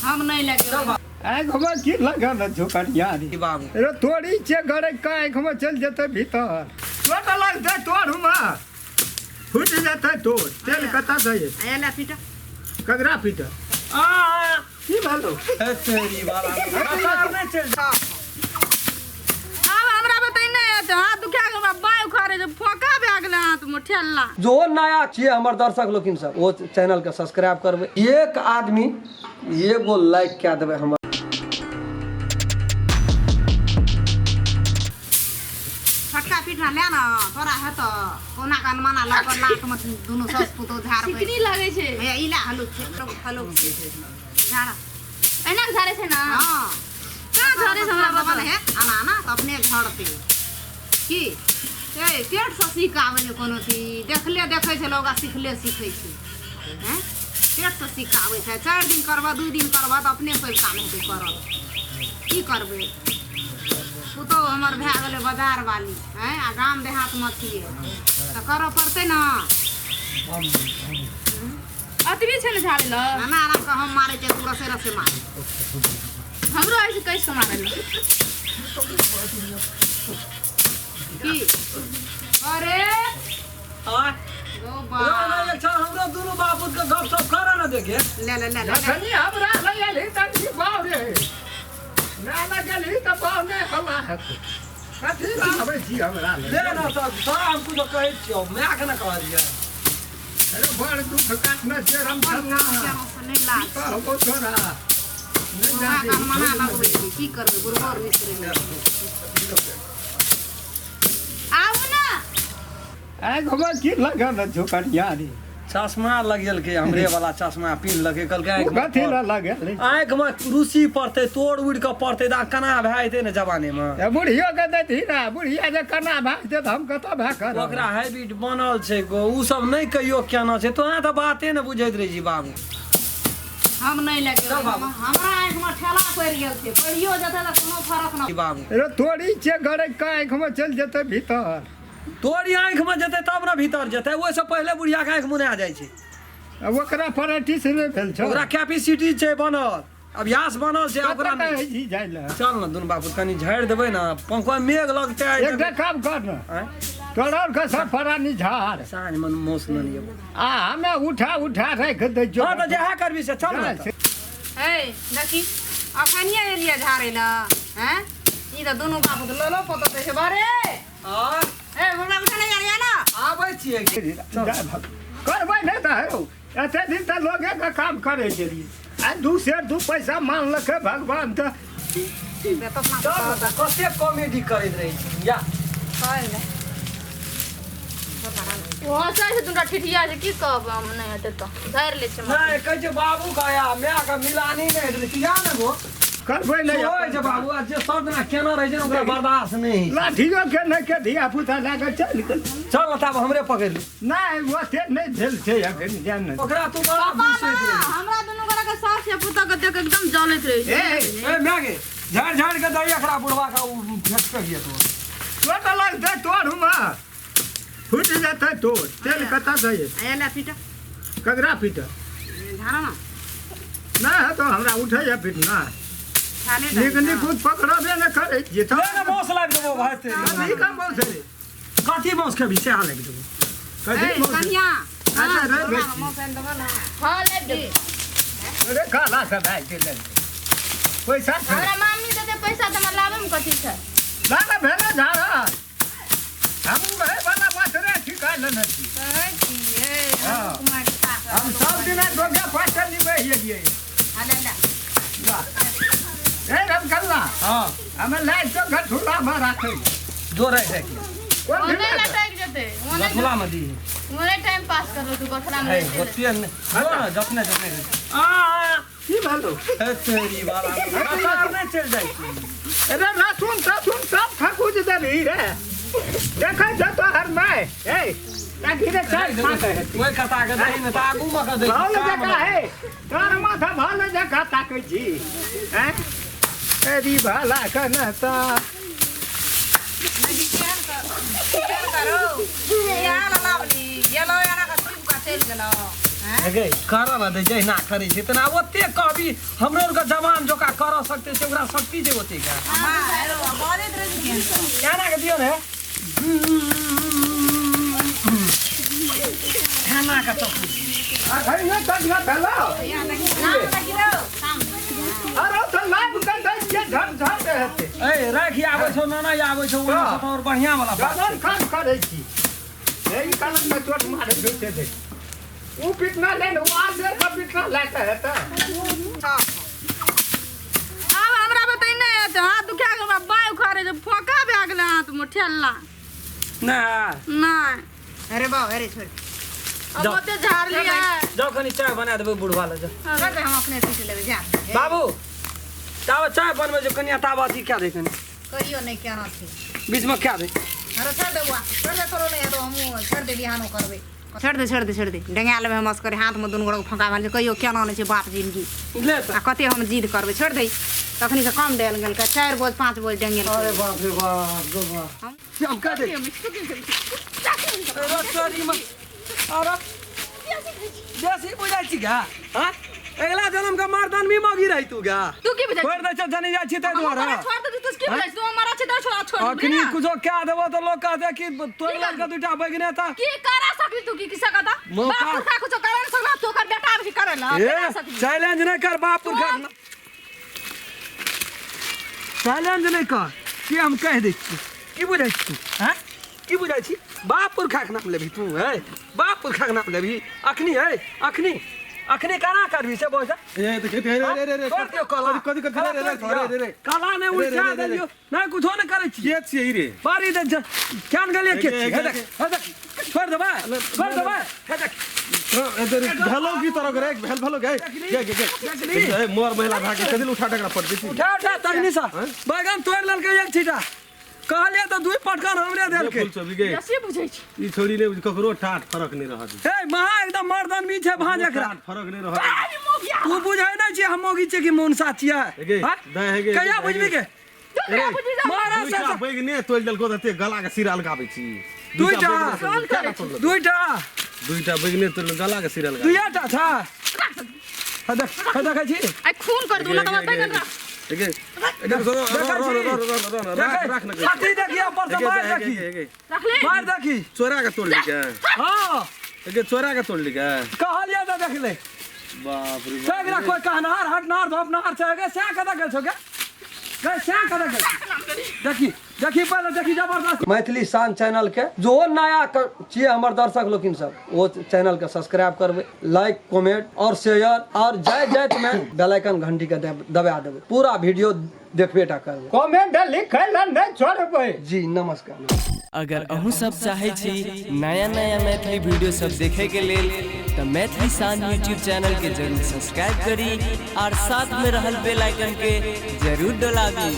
हम नहीं लगेबै। आँखिमे की लगल झोकरिया रे? बाबू रे तोरी छै गड़ै के आँखिमे चलि जेतै भीतर। चोट लगतै तोड़मे, फुटि जेतै तोड़। तेल कतऽ सँ एतै? आया ला पीटा। ककरा पीट? आ की भेलौ? तेरी वाला नहि चलि जा। आब हमरा बतै नहि हेतै, हाथ दुखा गेल हमरा, बाँहि उखाड़े छै, फोका भए गेलै हाथमे ठेला। जो नया छियै हमर दर्शक लोकिन सब, ओ चैनल के सब्सक्राइब करबै। एक आदमी एगो लाइक कए देबै हमर। छोटका पीठा ले ना, तोरा हेतौ कोना के अनमाना लऽ कऽ लात मे दुनू सास पुतोह झाड़बै। चिकनी लागै छै। भैया ई ला हलुक छै, हलुक छै, झाड़। एना के झाड़ै छै ना? हाँ। कहाँ झाड़ै छै हमरा बता बता। हे, आना आना तऽ अपने झड़तै की। ए पेटसँ सीख आबै छै कोनो चीज? देखले देखै छै लोग आ सिखले सीखै छै। हैं, पेटसँ सीख आबै छै? 4 दिन करबह, 2 दिन करबह तऽ अपने सब काम हेतै करल। की करबै, पुतहु हमर भए गेलै बाजार वाली। हैं, आ गाम देहातमे छियै तऽ करऽ पड़तै ने। अतबी छै ने झाड़ै लए। आना आराम कऽ हम मारै छियै, तू रसे रसे मारै। हमरो ऐसे कैस के मारै लए। की अरे आ गौ बा। ना एक क्षण हमरो दुनू बापूत के गप सप कर ना देखे। ले ले ले ले ले। जखनी हमरा लग गेलही तखनी बाउ रे ना लग गेलही तऽ बाउ नहि हल्ला हेतै। कथी लए आबै छी हमरा लग? ले ना सब तोरा हम कुछो कहै छियौ, माय के ना कहलियै। अरे बड़ दुख काटने छै रमछन्ना। से नहि लाज। कहबो तोरा नहि। बूढ़ा जाने। कान मना लगबै छै, की करबै, गुरबर मिश्र। आबू ना। आँखिमे की लगल झोकरिया रे? चश्मा लगेलकै, हमरे वाला चश्मा पिन्ह लकै, कहलकै ओ आँखि मे कथी लए लगल? आँखि मे रुसी पड़तै, तोड़ उड़ि कऽ पड़तै तऽ केना भए जेतै ने जवानी मे। ए बुढ़ियो के दैतही ने। बुढ़िया जे केना भए जेतै तऽ हम कतऽ भए करब? ओकरा हैबिट बनल छै गो, उ सब नहि कहियो केना छै। तोरा तऽ बाते ने बुझैत रहै छी बाबू। हम नहि लगेबै। चल बाबू। हमरा आँखिमे ठेला पड़ि गेल छै, पड़ियो जेतै तऽ कोनो फरक नहि। बाबू रे तोरी छै गड़ै के आँखिमे चलि जेतै भीतर। तोरी आँखि मे जेतै तब ने भीतर जेतै, ओहिसँ पहिले बुढ़िया के आँखि मुना जाइ छै। आ ओकरा प्रैक्टिस नहि भेल छौ। ओकरा कैपेसिटी छै बनल, अभ्यास बनल छै ओकरा। कतऽ नहि कहै छी जाइ लए? चल ने दुनू बाबू, कनि झाड़ि देबै ने पंखवा, मेघ लगतै आइ। एकटा काम कर ने। आँय? तोरा के सब परानी झाड़। साँझ मे मौस ने एबो। आ हमे उठा उठा राखि दै छियौ। हँ तऽ जएह करबी से, चल ने तऽ। हे देखी, अखनिये एलियै झाड़ै लए। हैं, ई तऽ दुनू बाबू तऽ लोलो पोतो दै छै बरे। आँ? ए हमरा उठा नहि आनिया ना। आबै छियै। करबै नहि तऽ हौ, एते दिन तऽ लोगे के काम करै छलियै, आ 2 सेर 2 पैसा मानलकै भगवान तऽ। चल ने तऽ, कते कॉमेडी करैत रहै छी या। ओ हँसै छै दुनू ठिठिया छै, की कहब हम, नहि हेतै तऽ झाड़ि लै छै। नहि कहै छै बाबू के आ माय के मिलानी नहि हेतै किया ने गो। करबै नहि। होइ छै बाबू, आ जे सब दिना केना रहै छै ने, ओकरा बर्दाश्त नहि होइ छै। लाठियो के नहि के धिया पुता लए कऽ चलि गेल। चल ने तब, हमरे पकड़ि ले। नहि, ओते नहि भेल छै अखन, जान ने। ओकरा तू बड़ा गुस्सैत रहै। हमरा दुनू गोरा के सास या पुतोह के देख एकदम जलैत रहै छै। ए ए माय गे, झाड़ि झाड़ि के दही एकरा बुढ़वा के, उ फेंक फेंक तो। चोट लगतै तोड़मे, फुटि जेतै तोड़। तेल कतऽ सँ एतै? आया ला पीटा। ककरा पीट? झाड़ा ना। नहि हेतौ, हमरा उठैए पीटना। छाले। नीक निकुत पकड़बे नहि करै छियै। ले ने मौस लाबि देबो भाइ तेरी। कथी का मौस रे? कथी मौस खेबही सएह लाबि देबो। कथी मौस? कन्या। अच्छा रे बेटी। मौस आनि देबो ना। हँ, लाबि देबै। अरे काला सब भए गेलै, पैसा छै। हमरा मामी देतै पैसा तऽ हमरा लाबैमे कथी छै? ना ना भेलै झाड़ा, हम वही वाला मास्टरे ठिका लेने छी। कहै छियै। हाँ। कुमार। हम सब दिना दोगे पाँच निबै हियै। ले ले। ए रमकल्ला। हँ। हमे लाइट तो गठुला में राखै। जो राखि राखि। कोन ओने ढिला? लटकि जेतै ओने। गठुला मे दी। ओने टाइम पास करलो तू गठरा में। है ओते नहि जो ने, जतने जतने आ आ। की भेलौ? हे तेरी वाला कतार नहि चलि जाइ छै। अरे लहसुन तसुन सब खकुच देलही रे, देखै छ तोहर माय। ए ताकि रे चाय खा के हेतै। ओहि कता के दही ने तऽ आगू मे के दै भल जकाँ हे, तोहर माथा भल जकाँ ताकै छी। हैं अरे भला कनता। केहन करो, यहाँ लाबली गेलो, एना कऽ छुपि कऽ चलि गेलो। गई कर न दे जहिना करै छै तेना ओते कहबी हमरो आरके जवान जोका कर सकते छै ओकरा शक्ति छै ओते के केना के दियौ ने खाना के चक्कू अखन नहि तक भेलो अरे तो लाभ कर दै छियै झट झट हेतै। ए राखी आबै छौ नाना आबै छौ ओना से और बढ़िया वाला बात। गगन काम करै छी एहि कारण में चोट मारे झूठे दे उ पिटना ले ने उ आसेर का पिटना लाके हेतै। आब हमरा बतै नहि हेतै, हाथ दुखा गेल हमरा, बाँहि उखाड़े छै, फोका भए गेलै हाथमे ठेला। नहि नहि अरे बाबा अरे छोड़ अब ओते झाड़लियै। जाओ कनी चाय बना देबै बुढ़वा लए जाओ। छोड़ दे हम अपने पीट लेबै जा। बाबू ताबे चाय बनबै जो कनिया ताबा अथी कए दे कनी कहियो नहि केना छै बीचमे कए दे। अरे छोड़ दे बुआ छोड़ दे तोरो नहि हेतौ हमहूँ छोड़ दे बिहानो करबै। छोड़ दे छोड़ दे छोड़ दे डेंगा लेबै हम असगरे हाथमे दुनू गोड़क फँका भेल छै कहियो केना नहि छै बाप जिनगी ले तऽ आ कते हम जिद करबै छोड़ दे। तखनी से कम डेल गेल 4 बोझ 5 बोझ डेंगेल। अरे बाप रे बाप गो बाप हम कह दे अरे बेसी बुझाइ छी गा हाँ अगला जन्म के मर्दन भी मगी रही तू गा तू की बुझाइ छोड़ दै छ जनी जाइ छी ताहि दुआरे छोड़ दे तू की बुझाइ तू हमारा छै तऽ छोड़ छोड़ अखनी कुछो कह देबो तऽ लोग कहते कि तोर लड़का दूटा बैगने तऽ की करा सकली तू की सकता बाप पुरखा कुछो करा नहीं सकला तू ओकर बेटा भी करे ला ए चैलेंज नहीं कर बाप पुरखा चैलेंज नहीं कर कि हम कह दै छी की बुझाइ छी तू हैं की बुझाइ छी बाप पुरखा के नाम लेबही तू है बाप पुरखा के नाम लेबही अखनी है अखनी अखनी केना करबी से बोल। ए देख रे रे रे रे छोड़ दियौ कला कथि कथि रे रे रे रे रे कला नहि उठा देलियौ नहि कुछो नहि करै छी के छियै रे बारी दे केन गेलियै के छी हे देख हे देख छोड़ देबै छोड़ देबै हे देख भेलो की तरह रे भेल भेलो गे गे गे गे मोर महिला भागे कथि उठा टकरा पड़ जेती उठा उठा तखनी सँ बैगन तोड़ि लेलकै एक छीटा कहलियै तऽ दुई पटकन हमरे देलकै। बेसी बुझै छी ई छोड़ी ने ककरो टाट फरक नहि रहत। हे महा एकदम मर्दन भी छै भांज एकरा फरक नहि रहत। तू बुझै नहि छी हम मौगी छियै कि मौनसा छियै कहिया बुझबी के मारा बैगने तोड़ि देलको तऽ गला के सिरा लगाबै छी दुईटा दुईटा दुईटा बैगने तोड़ि गला के सिरा लगा दुईटा छ देख देखै छी आ खून कर दू ना तऽ बैगन राख। ठीक है राख न छाती देखी ऊपर से मार देखी रख ले मार देखी चोरा के तोड़ ली के हां एके चोरा के तोड़ ली के कहलिए त देख ले बाप रे बाप एकरा कोई कहनार हटनार धोपनार छै गे से कदा गेल छौ गे गे से कदा गेल देखी देखी पहले देखी जबरदस्त। मैथिली शान चैनल के जो नया छियै हमर दर्शक लोकिन सब वो चैनल के सब्सक्राइब करबै लाइक कमेंट और शेयर और जाय जायत में बेल आइकन घंटी के दबा देबै पूरा वीडियो देखबे टा करबै कमेंट लिखै ला नहि छोड़बै। जी नमस्कार। अगर अहूँ सब चाहे छी नया नया मैथिली वीडियो सब देखे के लेल तो मैथिली शान यूट्यूब चैनल के जरूर सब्सक्राइब करी और साथ में रहल बेल आइकन के जरूर दबाबी।